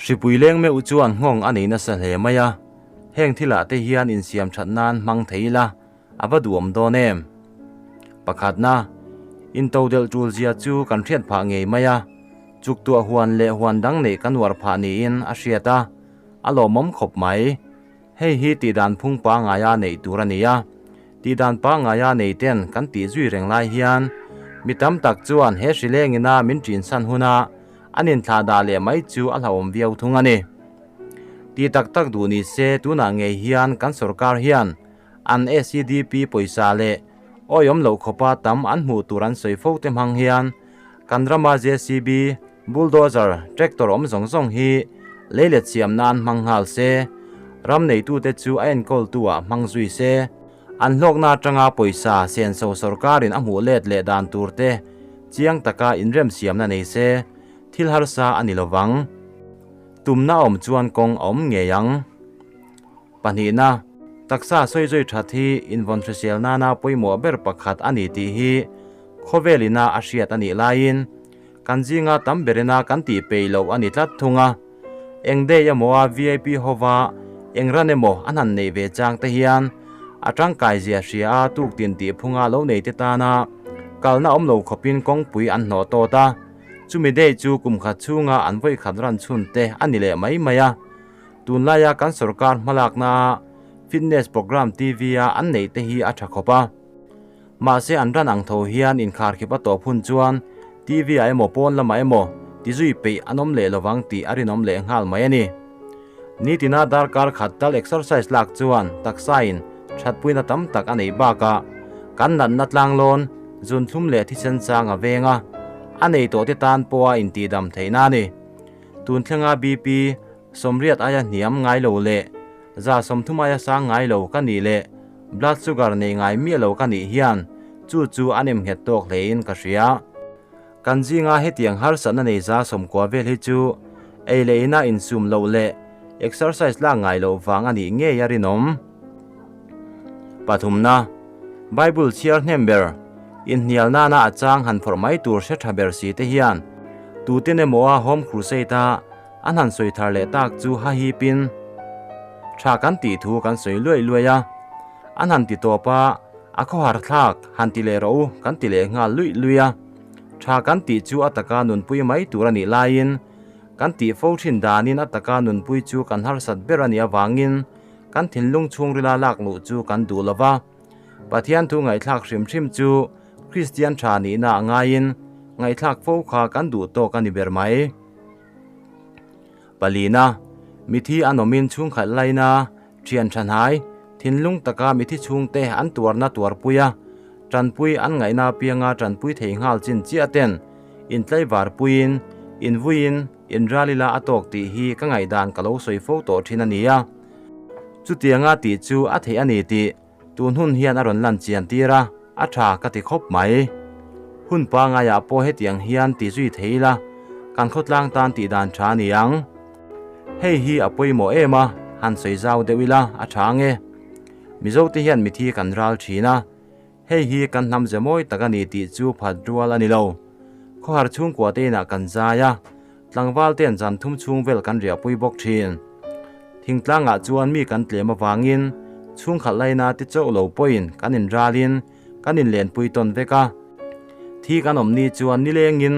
Hripui leng meuh chuan nghawng a nei nasa hle mai a, heng thilah te hian insiam that nan hmang thei ila a va duhawm dawn em? Pakhatna, intodelh tul zia chu kan hriat phah ngei mai a, chuktuah huan leh huan dang neih kan uar phah niin a hriat a, a lawmawm khawp mai. Hei hi tihdan phung pangaia neih tur a ni a, tihdan pangaia nei ten kan tih zui reng lai hian mi tam tak chuan he hrileng ina min ṭinsan huna an inthlah dah leh mai chu a hlauhawm viau thung a ni. Tih tak tak duh ni se tunah ngei hian kan sorkar hian an SEDP pawisa leh awiawm loh khawpa tam an hmuh tur an sawi fo te hmang hian kan rama JCB, Bulldozer, tractor awm zawng zawng hi lei let siam nan hmang nghal se, ram neitute chu a enkawltu ah hmang zui se, an hlawkna atanga pawisa senso sorkarin a hmuh let leh dan tur te chiang taka inremsiamna nei se, thil harsa a ni lovang. Tumna awm chuan kawng a awm ngei ang. Pahnihna, taksa sawi zui that hi invawn hrisel nana pawimawh ber pakhat a ni tih hi khawvel ina a hriat a nih laiin kan zinga tam berina kan tih peih loh a ni tlat thung a. Eng day emaw a vip hova eng ran emaw an han neih ve chang te hian a tangkai zia hria a tuktin tih phunga lo nei te tana kalna awm lo khawpin kawngpui an hnawh tawt a, chumi day chu kum khat chhunga an vawi khat ran chhun te a ni leh mai mai a. Tunlaia kan sorkar hmalakna fitness program TV a an neih te hi a tha khawp a. Mahse an ran ang tho hian inkharkhip a tawp hun chuan TV ah emaw pawn lamah emaw ti zui peih an awm leh lovang tih a rinawm leh nghal mai a ni. Nitina darkar khat tal exercise lak chuan taksain thatpuina tam tak a neih bakah kan natna tlanglawn, zunthlum leh thisen chang a veng a, a nei tawh te tan pawha intihdam theihna a ni. Tun thlenga BP Sawmriat aia hniam ngai lo leh 30 aia sang ngai lo ka nih leh blood sugar nei ngai miah lo ka nih hian chu chu a nem nghet tawk hlein ka hria. Kan zinga hetiang harsatna nei 90 vel hi chu ei leh ina insum loh leh exercise lak ngai loh vang a nih ngei a rinawm. Pathumna, Bible chhiar hnem ber, inhnial nana a chang han phawrh mai tur hre tha ber si te hian tuten emaw a Home Crusade a An han sawi thar leh tak chu ha hipin tha kan tih thu kan sawi luai luai a, an han ti tawp a, a khawhar thlak han ti leh rawh u kan ti leh nghal luih luih a, tha kan tih chu a taka nunpui mai tur a nih laiin kan tih fo thin danin a taka nunpui chu kan harsat ber a nih avangin kan thinlung chhungrila lak luh chu kan duh lo va, Pathian thu ngaihthlak hrim hrim chu Kristian tha nihna a ngaiin ngaihthlak fo kha kan duh tawk a ni ber mai. Palina, Mithi an awmin chhungkhat laina, thian tha hnai, thinlung taka mithi chhungte an tuarna tuarpui a, tanpui an ngaihna apianga tanpui thei nghal chin chiah ten intlaivar puiin, invuiin, inralila a tawk tih hi ka ngaihdan ka lo sawi fo tawh thin a ni a. Chutianga tih chu a theih a ni tih Tun hun hian a rawn lan chian tir a, a tha ka ti khawp mai. Hun pangaiah pawh hetiang hian ti zui thei ila, kan khawtlang tan tih dan tha a ni ang. Hei hi a pawimawh em a, han sawi zau deuh ila a tha ang e. Mizote hian mithi kan ral thin a, hei hi kan hnam ze mawi tak a ni tih chu phat rual a ni lo. Khawhar chhungkua te inah kan zai a, tlangval ten zan thum chhung vel kan riahpui bawk thin. Thingtlangah chuan mi kan tlem avangin chhungkhat laina te chauh lo pawhin kan inralin kan inlenpui tawn vek a. Thi kan awm ni chuan nilengin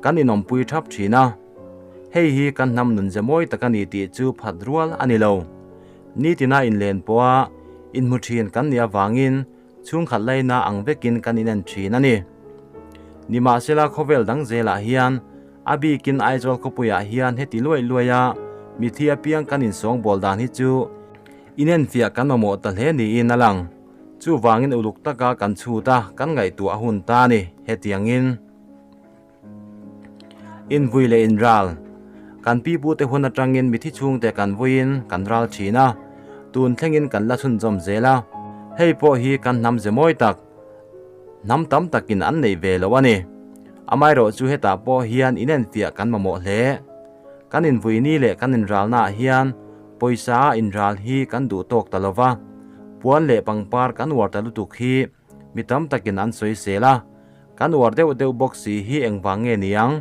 kan inawmpui thap thin a. Hei hi kan hnam nun ze mawi tak a ni tih chu phat rual a ni lo. Nitina inlen pawha inhmu thin kan nih avangin chhungkhat laina ang vekin kan inen thin a ni. Nimahsela khawvel dang zelah hian A bikin Aizawl khawpuiah hian heti luai luai a mithi apiang kan insawngbawl dan hi chu inenfiah kan mamawh ta hle niin a lang. Chuvangin uluk taka kan chhut a, kan ngaihtuah a hun ta a ni, hetiangin. Invui leh inral. Kan pipute hun atangin mithi chhungte kan vuiin kan ral thin a, tun thlengin kan la chhunzawm zel a. Hei pawh hi kan hnam ze mawi tak. Hnam tam takin an nei ve lo a ni. Amaherawh chu hetah pawh hian inenfiah kan mamawh hle. Kan invuini leh kan inralnaah hian pawisa a inral hi kan duh tawk ta lo va, puan leh pangpar kan uar ta lutuk hi mi tam takin an sawi sel a, kan uar deuh deuh bawk si hi engvang nge niang?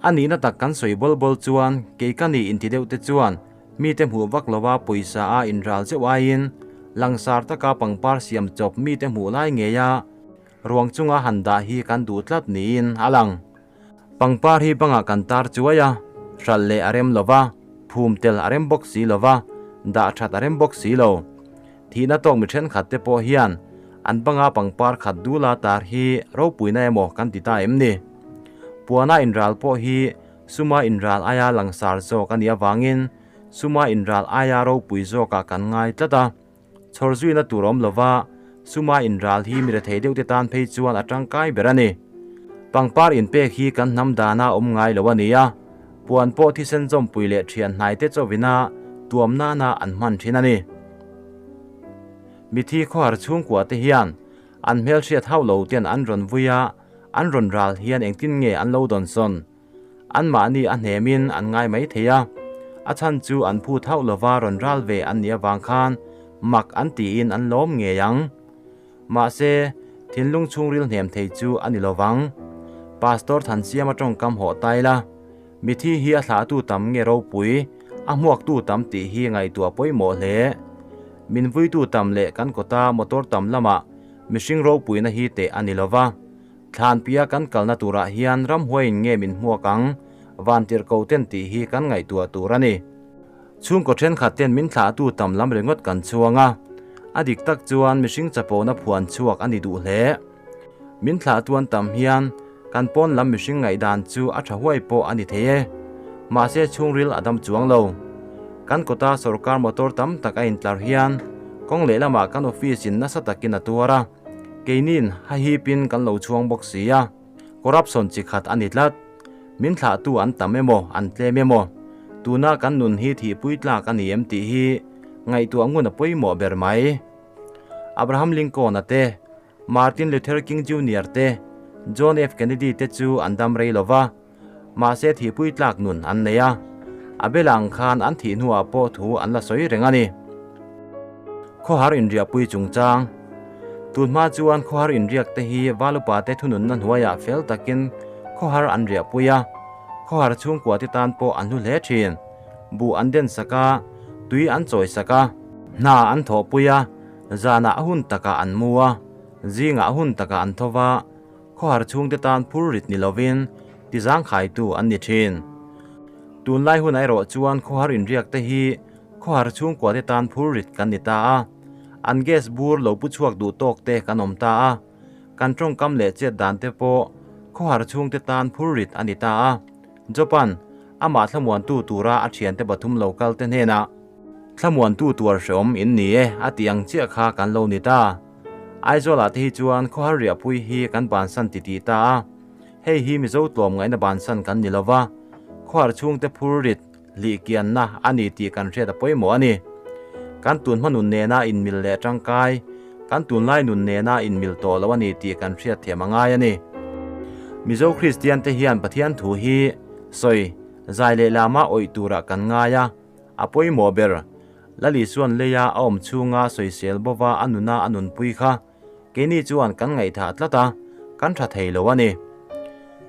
A nihna tak kan sawi bawl bawl chuan kei ka ni inti deuh te chuan mite hmuh vak lova pawisa a inral zeuh aiin langsar taka pangpar siam chawp mite hmuh lai ngeia ruang chunga han dah hi kan duh tlat niin a lang. Pangpar hi bangah kan tar chuai a, hralh leh a rem lova, phum tel a rem bawk si lova, dah that a rem bawk si lo. Thihna tawk mi thenkhat te pawh hian an banga pangpar khat dula tar hi ropuina emaw kan ti ta em ni? Puana inral pawh hi suma inral aia langsar zawk a nih avangin suma inral aia ropui zawkah kan ngai tlat a. Chhawr zuina tur awm lova suma inral hi mi rethei deuh te tan phei chuan a tangkai ber a ni. Pangpar inpek hi kan hnam dana awm ngai lo a ni a, puan pawh thisen zawmpui leh thian hnai te chawina tuam nana an hman thin a ni. Mithi khawhar chhungkua te hian an hmelhriat hauh lo ten an rawn vui a, an rawn ral hian engtin nge an lo dawnsawn? Anmahni a hnemin an ngai mai thei a, a chhan chu an phut hauh lova rawn ral ve an nih avang khan mak an tiin an lawm ngei ang. Mahse, thinlung chhungril hnem thei chu a ni lovang. Pastor Thansiama tawngkam hawh tai la, mithi hi a thlahtu tam nge ropui, a hmuaktu tam tih hi ngaihtuah pawimawh hle. Min vuitu tam leh kan kawta motor tam lamah mihring ropuina hi teh a ni lova. Thlanpia kan kalna turah hian ramhuaiin nge min hmuak ang, vantirhko ten tih hi kan ngaihtuah tur a ni. Chhungkaw thenkhat ten min thlahtu tam lam ringawt kan chhuang a, a dik tak chuan mihring chapona phuan chhuak a ni duh hle. Min thlahtu an tam hian kan pawn lam mihring ngaihdan chu a tha huai pawh a ni thei e. Mahse chhungril a dam chuang lo. Kan kawta sorkar motor tam tak a intlar hian kawng lehlamah kan office in nasa takin a tuar a. Keini'n hahipin kan lo chhuang bawk si a, corruption chi khat a ni tlat. Min thlahtu an tam emaw, an tlem emaw, tuna kan nun hi thihpui tlak a ni em tih hi ngaihtuah ngun a pawimawh ber mai. Abraham Lincoln-a te, Martin Luther King Junior te, John F. Kennedy te chu an dam rei lo va, mahse thihpui tlak nun an nei a, a bela ang khan an thih hnuah pawh thu an la sawi reng a ni. Khawhar inriahpui chungchang Tunhma chuan khawhar inriak te hi Valupa te thununna hnuaiah fel takin khawhar an riahpui a, khawhar chhungkua te tan pawh an hlu hle thin. Buh an den sak a, tui an chawi sak a, hna an thawhpui a, zanah a hun takah an mu a, zingah a hun takah an tho va, Khawhar chhungte tan phur rit ni lovin tizangkhaitu an ni thin. Tunlai hunah erawh chuan khawhar inriak te hi khawhar chhungkuate tan phur rit kan ni ta a, an gas bur lo pu chhuak duh tawk te kan awm ta a, kan tawngkam leh chet dan te pawh khawhar chhungte tan phur rit a ni ta a. Jopan amah thlamuantu tura a thiante pathum lo kal te hnenah, Thlamuantu tuar hreawm in ni e a tih ang chiah kha kan lo ni ta. Aizawlah te hi chuan khawhar riahpui hi kan bansan ti tih ta a, hei hi Mizo tlawm ngaihna bansan kan ni lova, khawhar chhungte phur rit hlih kianna a ni tih kan hriat a pawimawh a ni. Kan tunhma nun nena inmil leh tangkai, kan tunlai nun nena inmil tawh lo a ni tih kan hriat thiam a ngai a ni. Mizo Kristian te hian Pathian thu hi sawi zai leh lama awih turah kan ngai a, a pawimawh ber. Lali chuan leia a awm chhunga sawisel bova a nuna a nunpui kha keini chuan kan ngaihthah tlat a, kan tha thei lo a ni.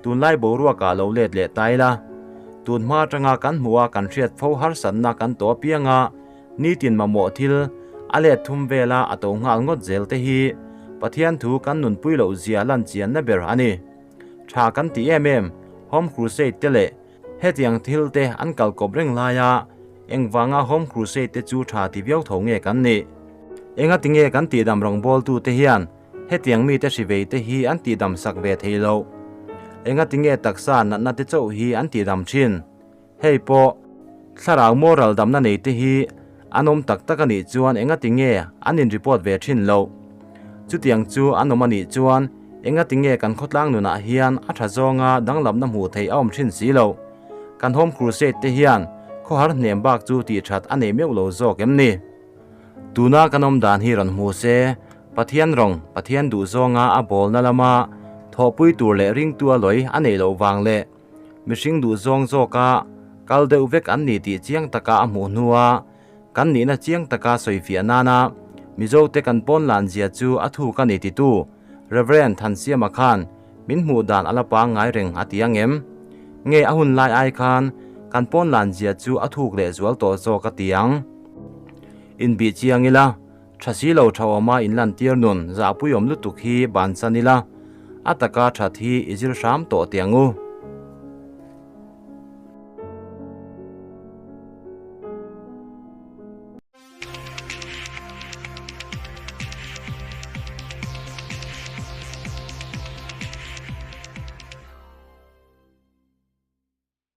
Tunlai boruakah lo let leh ta ila, tun hma atanga kan hmuh a kan hriat fo harsatna kan tawh apianga nitin mamawh thil a let thum vela a to nghal ngawt zel te hi Pathian thu kan nunpui loh zia lan chianna ber a ni. Tha kan ti em em, Home Crusade te leh Hetiang thil te an kal kawp reng laia engvanga Home Crusade te chu tha ti viau tho nge kan nih? Enga tinge kan tihdam rawngbawltu te hian hetiang mite hri vei te hi an tihdam sak ve thei loh? Enga tinge taksa natna te chauh hi an tihdam thin? Hei pawh thlarau moral damna nei te hi an awm tak tak a nih chuan enga tinge an in report ve thin loh? Chutiang chu an awm a nih chuan enga tinge kan khawtlang nunah hian a tha zawnga danglamna hmuh theih a awm thin si loh? Kan Home Crusade te hian khawhar hnem bak chu tih that a nei meuh lo zawk em ni? Tuna kan awm dan hi rawn hmu se, Pathian rawng, Pathian duh zawnga a bawlna lama thawhpui tur leh ringtu a lawi a neih loh vang leh mihring duh zawng zawka kal deuh vek an ni tih chiang taka a hmuh hnua Kan nihna chiang taka sawifiah nana Mizote kan pawn lan zia chu a thuk a ni titu Rev. Thansiama khan min hmuh dan a la pangngai reng a ti ang em? Nge a hun lai ai khan kan pawn lan zia chu a thuk leh zual tawh zawk a ti ang. Inbih chiang ila, tha si lo tha awma inlantir nun zahpuiawm lutuk hi bansan ila, a taka that hi i zir hram tawh teh ang u.